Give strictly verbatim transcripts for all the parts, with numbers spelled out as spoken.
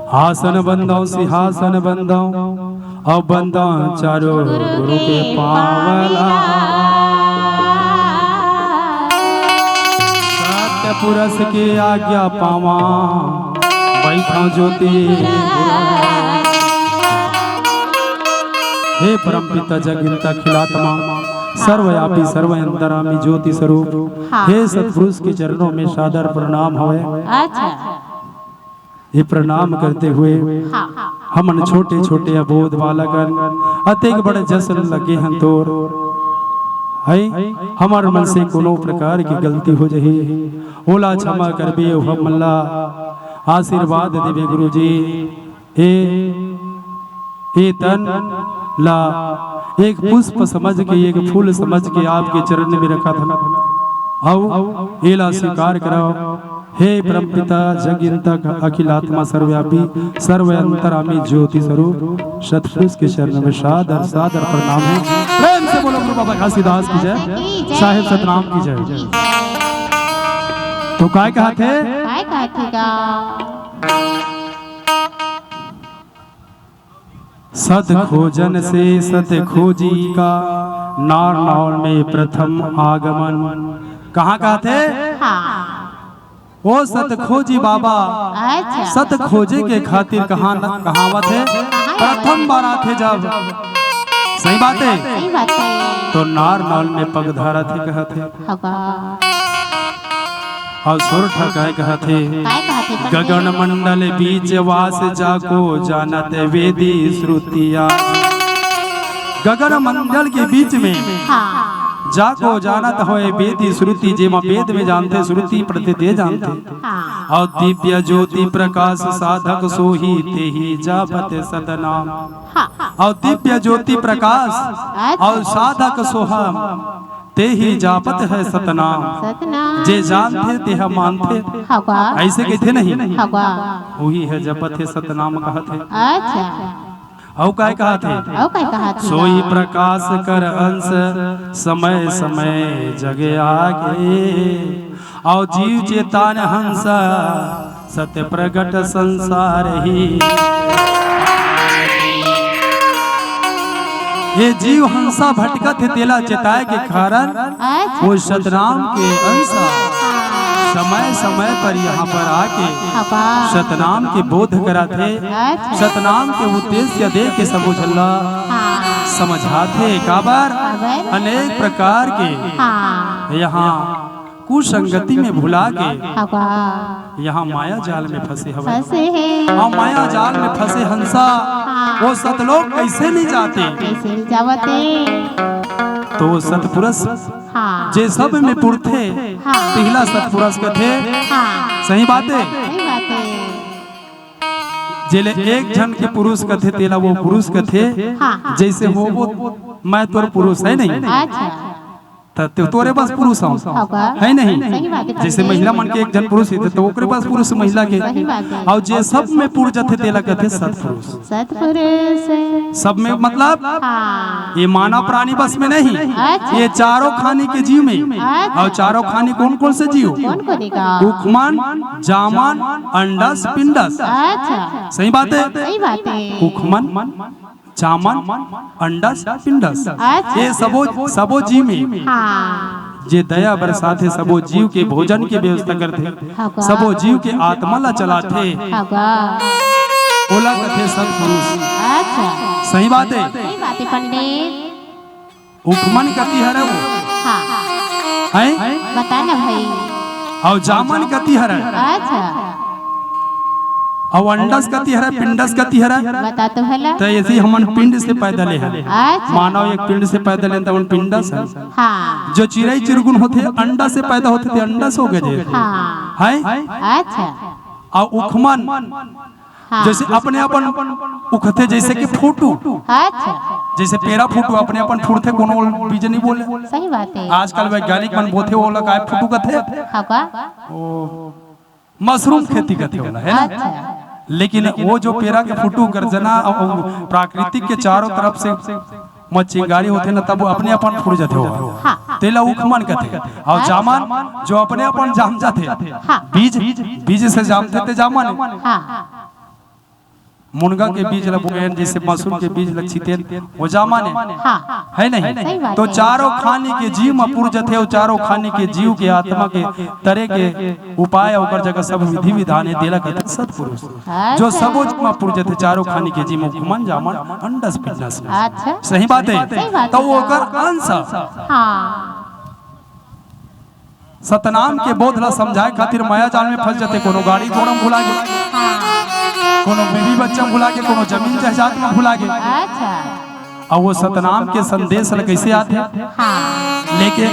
आसन बंदव, सिंहासन बंदव, अउ बंदव चारों गुरु के पाँव ला। सत्य पुरुष के आज्ञा पावा, बैठव ज्योति। हे परमपिता जगत अखिलात्मा, सर्वव्यापी सर्व अंतरामी ज्योति स्वरूप, हाँ। हे सतपुरुष के चरणों में सादर प्रणाम हवे। अच्छा। ये प्रणाम करते हुए हाँ। हमन छोटे छोटे अबोध बालकन अतेक बड़े जश्न लगे हन तोर, है, हमर मन से कोनो प्रकार की गलती हो जाही, ओला क्षमा करबे, हमन ला आशीर्वाद देबे गुरुजी। ए, ए तन ला एक पुष्प समझ के, एक फूल समझ के आपके चरण में रखत हन। अउ एला स्वीकार करव। हे परमपिता, जग नियंता, अखिल आत्मा, सर्वव्यापी, सर्व अंतरामी ज्योति स्वरूप सतपुरुष के चरण में सादर, सादर प्रणाम है। प्रेम से बोलो गुरु बाबा घासीदास की जय, साहेब सतनाम की जय। तो काय कहत हे? काय कहत हे गा? सत खोजन से सत खोजी का, नार नार में प्रथम आगमन। कहाँ कहत हे? हाँ। ओ सत खोजी बाबा, अच्छा। सत खोजे के खातिर कहाँ न, कहावत हे? कहाँ हे? प्रथम बार आथे जब। सही बात हे? सही बात हे। तो नार नार में पग धरत हे, कहत हे। हगा। अउ सोरठा काय कहत हे? काय कहत हे पंडित? गगन मंडल बीच वास जाको जानत वेदी श्रुति आदि। गगन मंडल के बीच में हाँ। जाको जानत होए वेदी श्रुति, जेमा वेद में जानथे, श्रुति पढ़थे ते जानथे। हाँ। अउ दिव्य ज्योति प्रकाश साधक सोही तेही जापत सतनाम। हाँ। अउ दिव्य ज्योति प्रकाश अच्छा। अउ साधक सोहम तेही जापत है सतनाम। सतनाम। जे जानथे तेहा मानथे। हगा। ऐसे कहिथे नहीं? हगा। वही है जपत है सतनाम कहत हे। अच्छा। अउ काय कहत हे? अउ काय कहत हे? सोई प्रकाश कर अंश समय समय जग आगे। अउ जीव चेतन हंस सत्य प्रगट संसार ही। ये जीव हंसा भटकत हे, तेला चेताए के कारण अच्छा। वो सतनाम के अंशा समय समय पर यहाँ पर आके हबा। सतनाम के बोध कराथे, अच्छा। सतनाम के उद्देश्य दे के सबो झन ला हाँ। समझाथे। काबर? काबर? अनेक प्रकार के हाँ। यहाँ कुसंगति में भुला के हवा। यहाँ माया जाल में फंसे हवय। फंसे हे। अउ माया जाल में फंसे हंसा, हाँ। वो सतलोक कैसे नहीं जाते? कैसे नहीं जावते? तो वो सतपुरुष हाँ। जे सब में पुरथे, हाँ। तिहला सतपुरुष कथे। हाँ। सही बात हे? सही बात हे। जेले एक झन के पुरुष कथे, तेला वो पुरुष कथे। हाँ। जैसे हो वो मैं तोर पुरुष है नहीं। अच्छा। त ते तोरे पास पुरुष हव, हव का? है नहीं? सही बात है, जैसे पंडित। महिला मन के एक झन पुरुष हे, त ओकरे पास पुरुष महिला के। सही बात है। अउ जे सब में पुर जथे, तेला कथे सतपुरुष। सतपुरुष। सब में मतलब? हाँ। ये मानव प्राणी बस में नहीं। अच्छा। ये चारों खानी के जीव में। अच्छा। अउ चारों खानी कौन कौन से जीव? कौन कौन का? उखमन, जामन, अंडस, पिंडस। अच्छा। सही बात है? सही बात है। उखमन, जामन, अंडस, पिंडस। अच्छा। ये सबो, सबो जीव में हाँ। जे दया बरसाथे, सबो जीव के भोजन के व्यवस्था करथे, हगा। सबो जीव के आत्मा ला चलाथे, हगा। ओला कथे सतपुरुष। अच्छा। सही बात है। सही बात है पंडित। उखमन कति हरे वो? हाँ। हैं? बता ना भाई। अउ जामन कति हरे? अच्छा। अउ अंडस कति हरे, पिंडस कति हरे? बता तो भला। त ऐसे ही हमन पिंड से पैदा ले हन। अच्छा। मानव एक पिंड से पैदा लेन, त हमन पिंडस हन। हाँ। जो चिरई चिरगुन होथे, अंडा से पैदा होथे, ते अंडस हो गए जे। हाँ। हैं? अच्छा। अउ उखमन, हाँ। जैसे अपने अपन उखथे, जैसे कि फूटू। अच्छा। जैसे पेरा फूटू अपने अपन फूटथे, कोनो बीज नहीं बोले। सही बात है। आजकल वैज्ञानिक मन बोथे, ओला काय फूटू कथे? हगा। ओ, मशरूम खेती कथे ओला, है ना? अच्छा। लेकिन वो जो पेरा के फूटू गर्जना अउ प्राकृतिक के चारों तरफ से म चिंगारी होथे ना, तब वो अपने अपन फूट जाथे वो। हाँ। तेला उखमन कथे। अउ अच्छा। जामन जो अपने अपन जाम जाथे। हाँ। बीज, बीज से जामथे ते जामन। हाँ। मुनगा के बीज ल बोएन, जइसे मसूर के बीज ल छितेन, वो जामन हे। हाँ। हे नहीं? सही बात तो हे। चारों खानी के जीव म पुर जथे, अउ चारों खानी के जीव के आत्मा के तरे के उपाय, ओकर जगह सब विधि विधान हे, तेला कथे सत्पुरुष। अच्छा। जो सबो जीव म पुर जथे, चारों खानी के जीव म घूमन जामन अंडस पिंडस। अच्छा। सही बात हे? सही बात तो हे। ओकर अंश। हाँ। सतनाम के बोध ला समझाए खातिर मया जाल में फंस जथे, कोनो गाड़ी घोड़ा में भुला गे, हाँ। कोनो बीवी बच्चा में भुला गे, कोनो जमीन जायदाद में भुला गे। अच्छा। अउ वो सतनाम के संदेश ला कइसे आथे? हाँ। लेके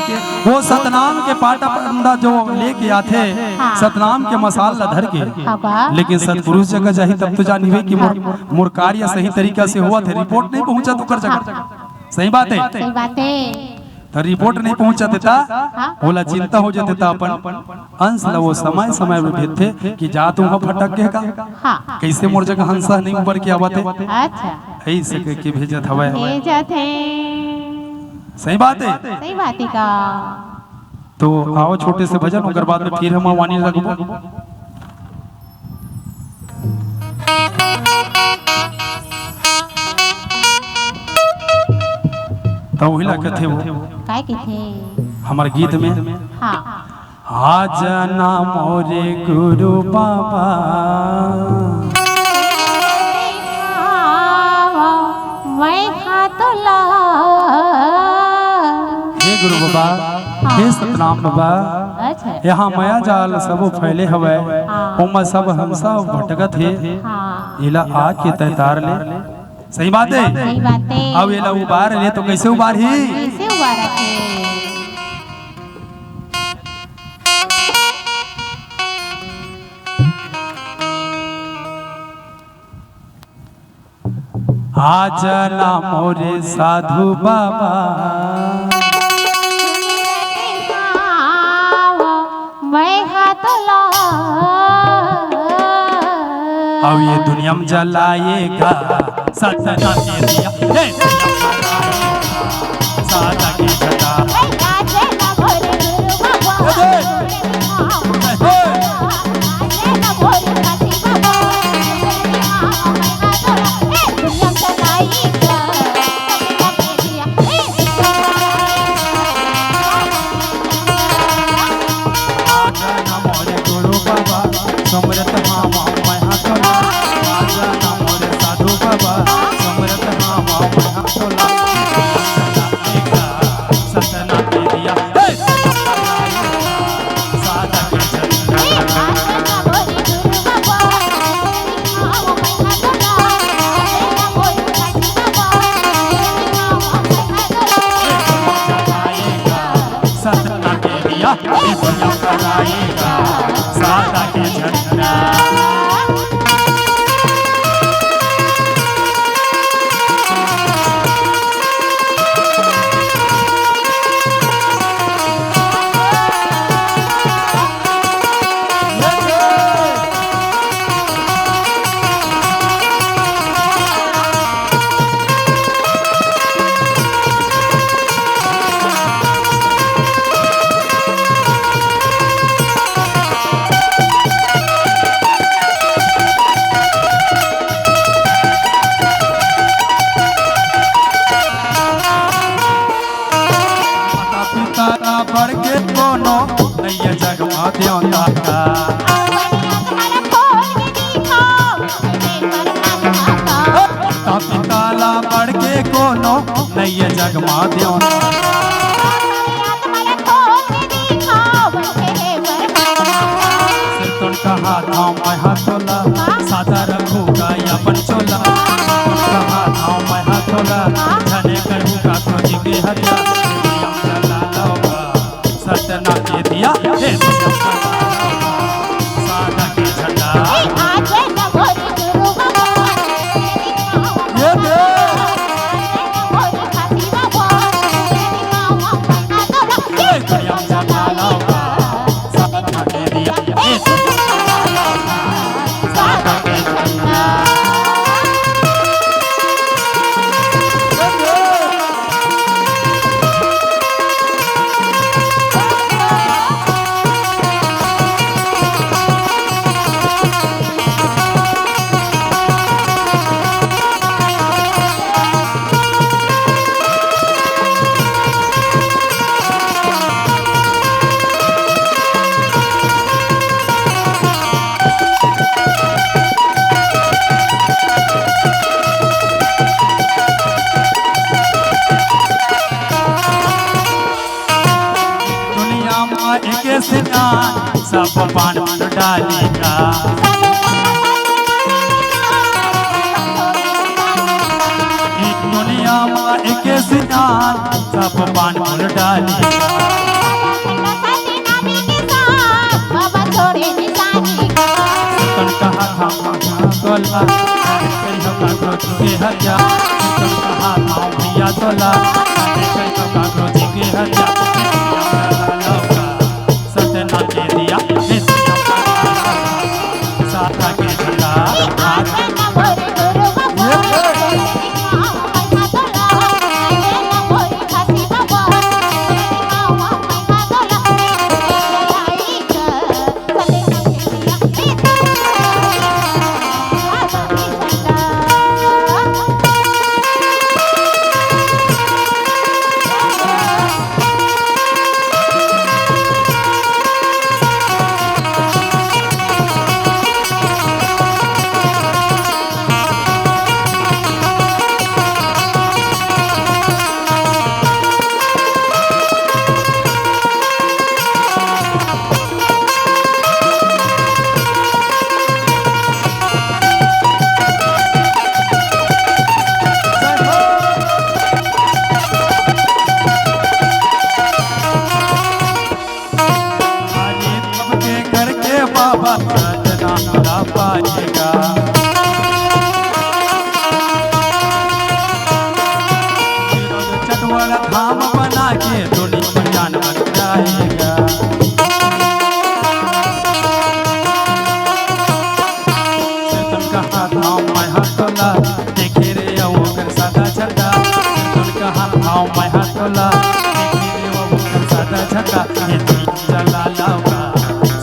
वो सतनाम के पाटा पंडा जो लेके आथे, हाँ। सतनाम के मसाल ला धर के, हाँ बा। लेकिन सतपुरुष जगह जाही तब तो जानिबे कि मोर, हाँ। मोर कार्य सही तरीका से होवत हे, रिपोर्ट नहीं पहुंचत ओकर जगह। हाँ। सही बात हे? सही बात हे। त रिपोर्ट नहीं पहुंचत हे त हाँ। ओला चिंता हो जथे, त अपन अंश ल वो समय समय में भेजथे कि जा तुम ह फटक गे का? हाँ। कइसे मोर जगह हंसा नहीं उबर के आवत हे? अच्छा। अइसे कह के भेजत हवय, हवय। भेजत हे। सही बात हे? सही बात हे का? तो आओ छोटे से भजन, ओकर बाद में फिर हम वाणी रखबो। त उही ला कथे वो। काय कथे? हमर गीत में। हाँ। आ जाना मोरे गुरु बाबा। मैं हाथ ला। हे गुरु बाबा, हाँ। हे सतनाम बाबा, अच्छा। यहाँ मया जाल सबो फैले हवय, हाँ। ओमा सब हंसा भटकत हे, हाँ। एला आके तैं तार ले। सही बात हे? सही बात हे। अब एला उबार ले तो कइसे उबारही? कइसे उबारत हे? आ जाना मोरे साधु बाबा। मैं हाथ ला। अब ये दुनिया में जलाएगा सतना के दिया, हे दुनिया में जलाएगा सादा के छटा। हे राजे ना मोरे गुरु बाबा। हे, हे। समरत हावा मैं हाथ ला, राजा ना मोरे साधु बाबा। समरत हावा मैं हाथ ला, सतना के दिया, हे! सादा के झंडा। सतना के दिया, ये दुनिया फहराएगा, सादा के झंडा। माता पिता ला बढ़ के कोनो नइया जग मा देवता का। माता पिता ला बढ़ के कोनो नइया जग मा देवता का। सिर तोड़ कहा था मैं हाथ तोला, सादा रखूंगा अपन चोला। कहा था मैं हाथ तोला, जाने करूंगा तो जी के हत्या। दुनिया चला लौका, सतना के दिया, हे दुनिया चला लौका, सादा के झंडा। ये दे। हे दुनिया चला लौका, सतना के दिया, हे दुनिया चला लौका, सादा के झंडा। सब पान फूल डाली का। ई दुनिया मा एके सियान, सब पान फूल डाली का। बाबा छोड़े निशानी का। कन कहा था तोला, कन कहा था के हत्या। कन कहा था भैया तोला, कन कहा था के हत्या। सतना के दिया, साता के झंडा। अरे सबके करके बाबा सतनाम ला पाएगा। चटवर धाम बना के दुनिया जान बन जाएगा। तुम कहा था मैं हाथ तोला, देखे रे वो कर सादा झंडा। तुम कहा था मैं हाथ तोला, देखे रे वो कर सादा झंडा। ये तीन जला लाओगा,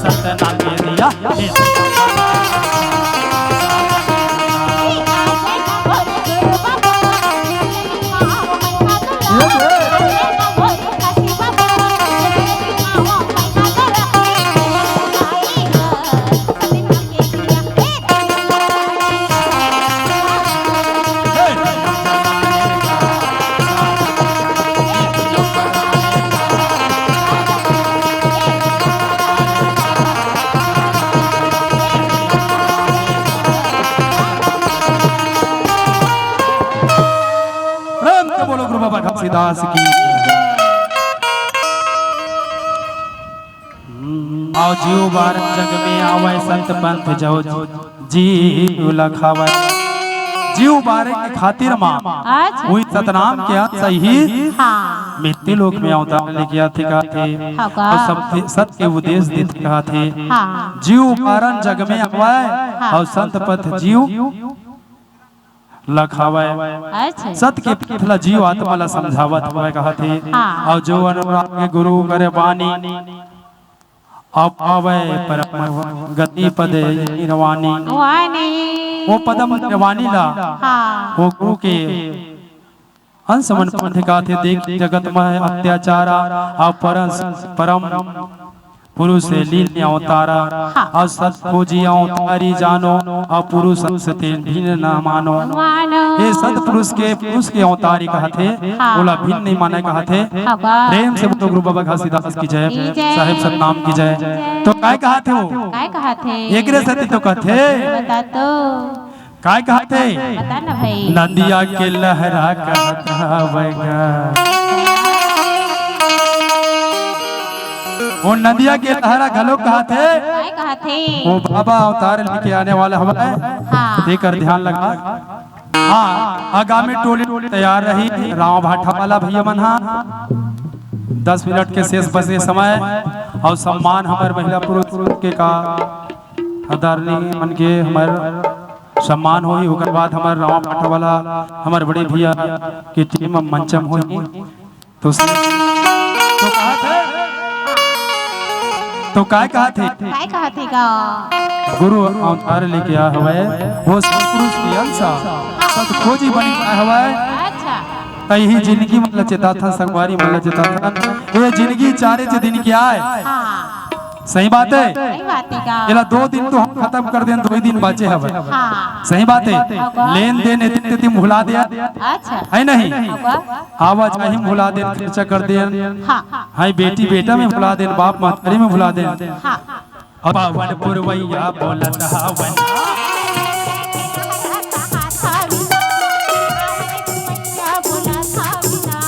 सतना के दिया। ये तीन जला लाओगा, सतना के दिया। प्रेम से बोलो गुरु बाबा घासीदास की। अउ जीव बार जग में आवै, संत पंथ जव जीव लखावै। जीव बारे के खातिर मा अच्छा। उही सतनाम के अंश ही हाँ। मृत्यु लोक में अवतार लेके आथे कहाथे। हाँ का? अउ सबके सत के उपदेश देथे कहाथे। हाँ। जीव बारन जग में आवै हाँ। अउ संत पथ जीव लखावै। अच्छा। सत के पथ ला जीव आत्मा ला समझावत हवै कहाथे। हाँ। अउ जो अनुराग गुरु करे बानी, अब आवै परम गति पद निर्वाणी। वाणी। वो पदम निर्वाणी ला हाँ। वो गुरु के अंश मन पंथ गाथे। देख जगत में अत्याचारा, अउ परस-, परम पुरुष लील अवतारा, हाँ। अउ सत खोजी अवतारी जानो, अउ पुरुष से तेन भिन्न न मानो। मानो। ये सत पुरुष के, पुरुष के अवतारी कहाथे, हाँ। ओला भिन्न नहीं माने कहाथे। हाँ, वाह। प्रेम से बोलो गुरु बाबा घासीदास की जय, की जय। साहेब सतनाम की जय। जय। तो काय कहाथे वो? काय कहाथे? एकरे सेती तो कहाथे। बता तो। काय कहाथे? बता ना भाई। नदिया के लहरा कहत हवय गा। वो नदिया के लहरा घलो कहाथे। काय कहाथे? वो बाबा अवतार लेके आने वाला हवय। हाँ। तेकर ध्यान लगा। हाँ, आगामी टोली तैयार रही। राव भाठा वाला भैया मन हा दस मिनट के शेष बचे समय अउ सम्मान हमर महिला पुरुष के का आदरणीय मन के हमर सम्मान होही, ओकर बाद हमर रावा भाठा वाला हमर बड़े भैया के टीम मंचम होही। तो से-, तो कहाथे, तो काय कहाथे? काय कहाथे गा? गुरु अवतार लेके आय हवय, वो सतपुरुष के अंश, सत खोजी बनी आय हवय। अच्छा। त इही जिनगी मन ल चेताथन, संगवारी मन ल चेताथन, ये जिनगी चारे च दिन के आय। हाँ। सही बात है? सही बात है का? एला दो दिन तो हम खतम कर देन, दो ही दिन बाचे हवय। हाँ। सही बात है? हाँ। लेन देन एती तेती भुला दे। अच्छा। है नहीं? हाँ। आवाजाही में भुला देन, खर्चा कर देन। हाँ। हाय बेटी बेटा में भुला देन, बाप महतारी में भुला देन। हाँ। पावन पुरवैया बोलत हवन।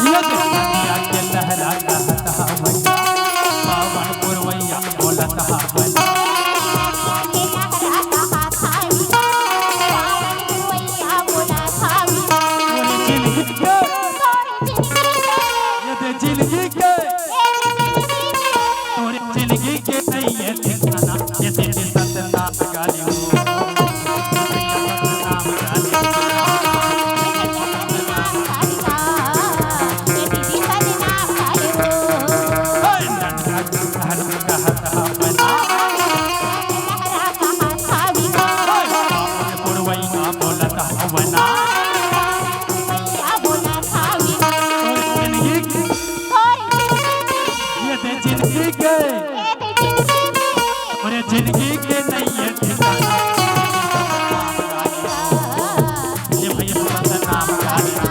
ये नदिया के लहरा कहत हवन। पावन पुरवैया बोलत हवन। ये दे जिंदगी के, तोरे जिंदगी के नइये ठिकाना, ये दीदी सतनाम गालियो। ये दे जिंदगी के, अरे जिंदगी के नइये ठिकाना। ये भैया सतनाम गालियो।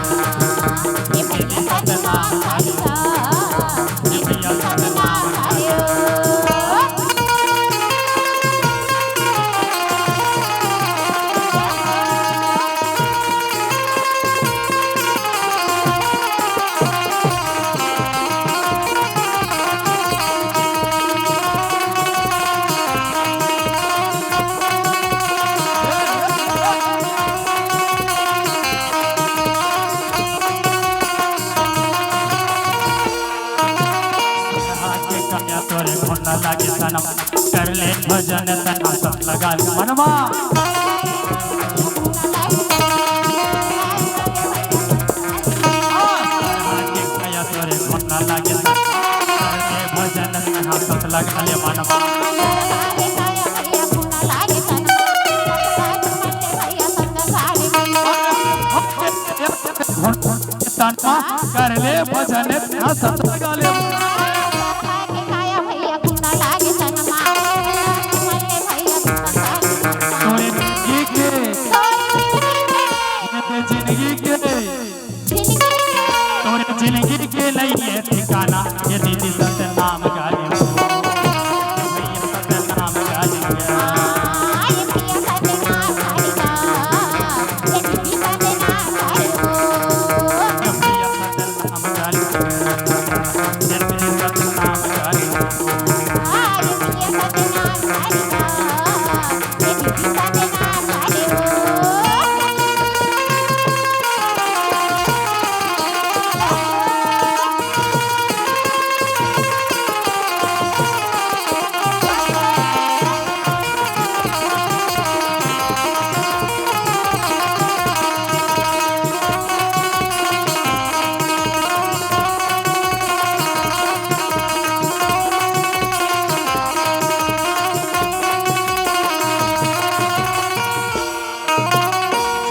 ये भैया सतनाम गालियो। ये भैया सतनाम गालियो। तोरे घुन लागे सनम, कर ले भजन तन हंसत लगा ले मनवा। तोरे घुन लागे सनम, कर ले भजन तन हंसत लगा ले मनवा। तनमा कर ले भजन ना सत लगा ले। तोरे जिंदगी के, तोरे जिंदगी के, तोरे जिंदगी के नइये ठिकाना, ये दीदी सतनाम गालियो। ये भैया सतनाम गालियो।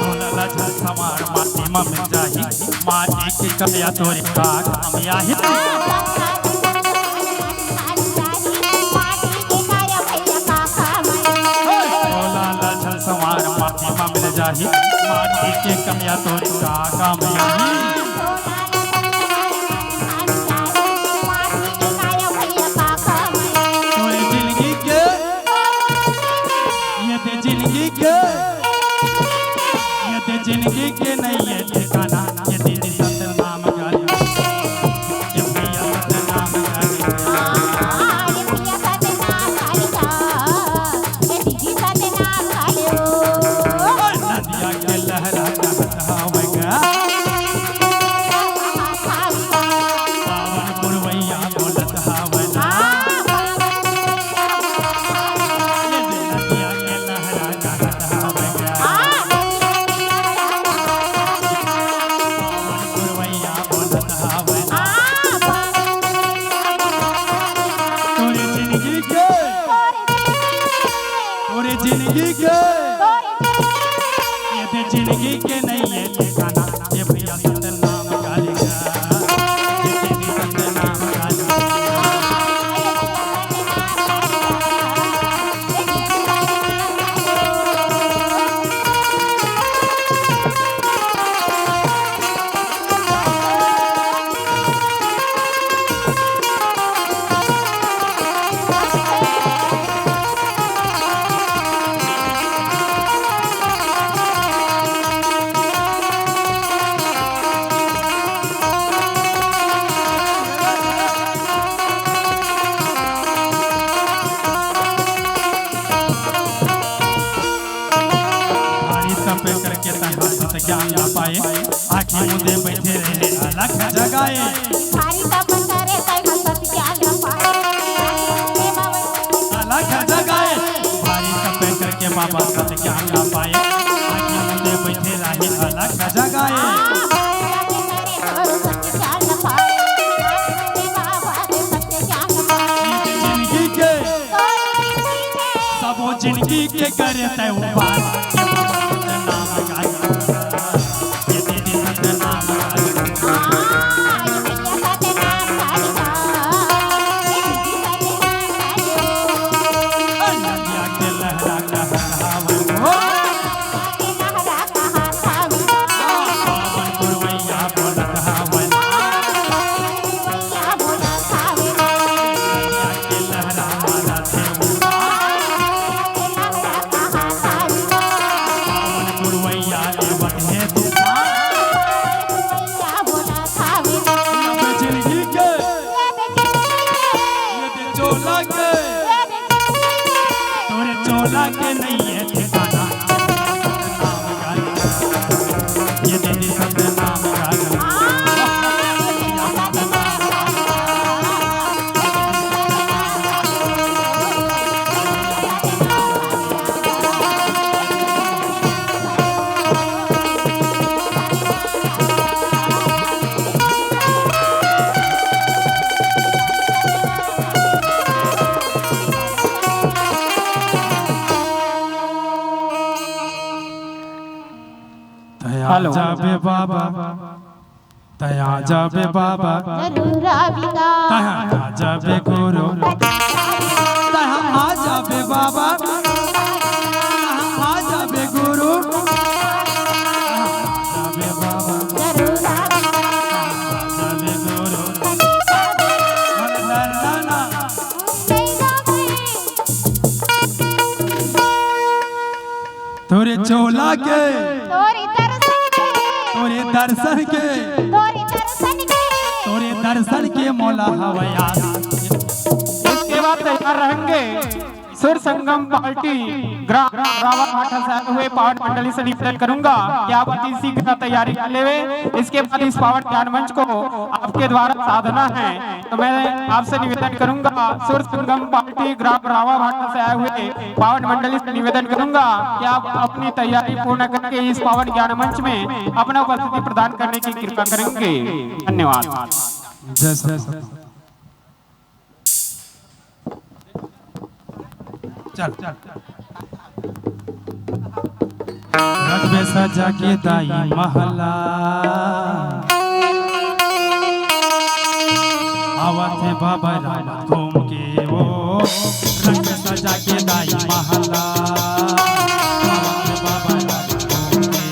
सोना ला झन संवार माटी म मिल जाही, माटी के कलिया तोरे का काम आही। सोना ला झन संवार माटी म मिल जाही, माटी के कलिया तोरे का काम आही। तोरे जिंदगी के, ये दे जिंदगी के, ये दे जिंदगी के नइये ठिकाना, ये दीदी सतनाम गालियो, ये भैया सतनाम गालियो। नदिया के लहरा कहत हवय गा। पावन पुरवैया बोलत हवय ना। ये दे नदिया के लहरा कहत हवय गा। पावन पुरवैया बोलत हवय ना। तोरे जिंदगी के, तोरे जिंदगी के, ये दे जिंदगी के नइये ठिकाना, ये भैया सतनाम गालियो। ये दीदी सतनाम गालियो। करके तैं हंसत ज्ञान ला पाए, आँखी मुंदे बइठे रहे अलख जगाए। भारी तप करे तैं हंसत ज्ञान ला पाए। अलख जगाए। भारी तप करके बाबा सत ज्ञान ला पाए, आँखी मुंदे बइठे रहे अलख जगाए। जिनगी के, सबो जिनगी के करे तैं उबार। तोरे चोला के नइये ठिकाना। ये दीदी सतनाम गाना। तैं आ जाबे बाबा, तैं आ जाबे बाबा, जरूर आबी गा। तैं आ जाबे गुरु, तैं आ जाबे बाबा, तैं आ जाबे गुरु, तैं आ जाबे बाबा, जरूर आबी गा। तैं आ जाबे गुरु। तोरे चोला के, तोरे दर्शन के, तोरे दर्शन के, तोरे दर्शन के, तोरे दर्शन के मोला हवय आस। इसके बाद तैयार रहेंगे सुर संगम पार्टी ग्राम रावा भाटा से आए हुए पावन मंडली से निवेदन करूंगा कि आप अति शीघ्र तैयारी कर लेवे। इसके बाद इस पावन ज्ञान मंच को आपके द्वारा साधना है, तो मैं आपसे निवेदन करूंगा सुर संगम पार्टी ग्राम रावा भाटा से आए हुए पावन मंडली से निवेदन करूंगा कि आप अपनी तैयारी पूर्ण करके इस पावन ज्ञान मंच में अपना उपस्थिति प्रदान करने की कृपा करेंगे। धन्यवाद। जय श्री चल। रखबे सजा के दाई महला, आवत हे बाबा राम घूम के वो। रखबे सजा के दाई महला, आवत हे बाबा राम घूम के।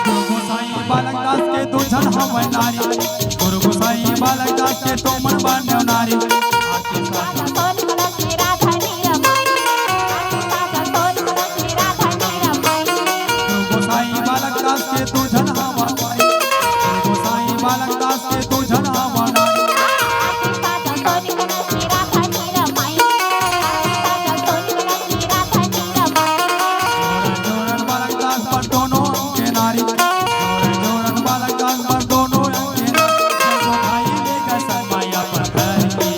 गुरु गोसाई बालक दास के दू झन हवय नारी, गुरु गोसाई बालक दास के तो मन बान्यो नारी। गुरु गोसाई बालक दास के दू झन हवय नारी, गुरु गोसाई बालक दास के दू झन हवय नारी। जोरन बालक दास पर दोनों अंग के नारी, जोरन बालक दास पर दोनों अंग के नारी, जो भाई लेकर शर्माया पत्थर की।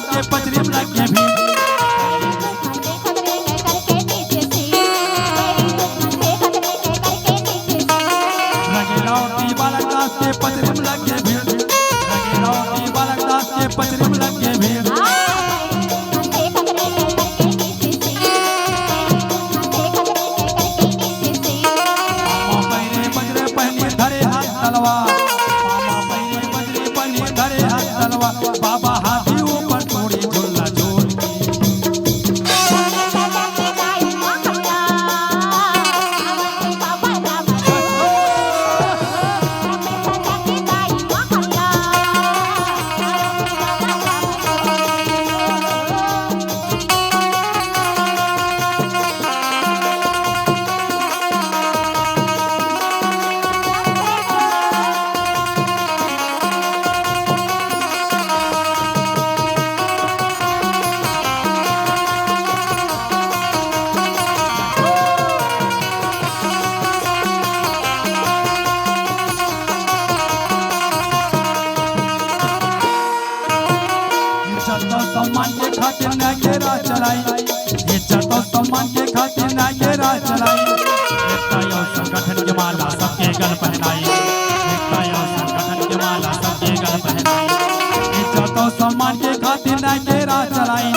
के पचरी में लगे भीड़। रंगीला ओटी बालक दास के पचरी में लगे भीड़। रंगीला ओटी बालक दास के पचरी में लगे भीड़। पामा पैरे बजरे पहनी धरे हाथ तलवार। पामा पैरे बजरे पहनी धरे हाथ तलवार। बाबा हाथी ऊपर टोरी झुल्ला झूल। इज्जत और सम्मान के खातिर न्याय के राह चलाई। इज्जत और सम्मान के खातिर न्याय के राह चलाई। एकता और संगठन के माला सबके गल पहनाई। एकता और संगठन के माला सबके गल पहनाई। इज्जत और सम्मान के खातिर न्याय के राह चलाई।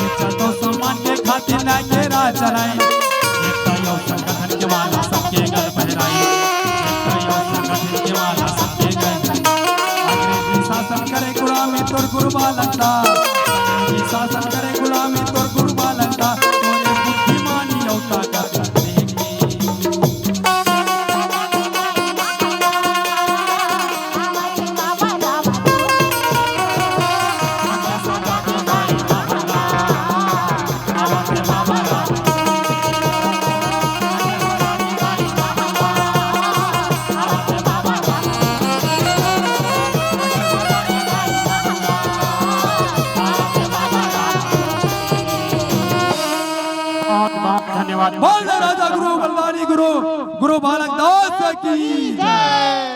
इज्जत और सम्मान के खातिर न्याय के राह चलाई। एकता और संगठन के माला सबके गल पहनाई। एकता और संगठन के माला सबके गल पहनाई। अंग्रेजी शासन करे गुलामी तोर गुरु बालक दास। अंग्रेजी शासन करे गुलामी तोर गुरु बालक दास। तोरे बुद्धिमानी और ताकत देख के। बहुत बहुत धन्यवाद। बोल राजा गुरु बलदानी गुरु, गुरु बालक दास की जय।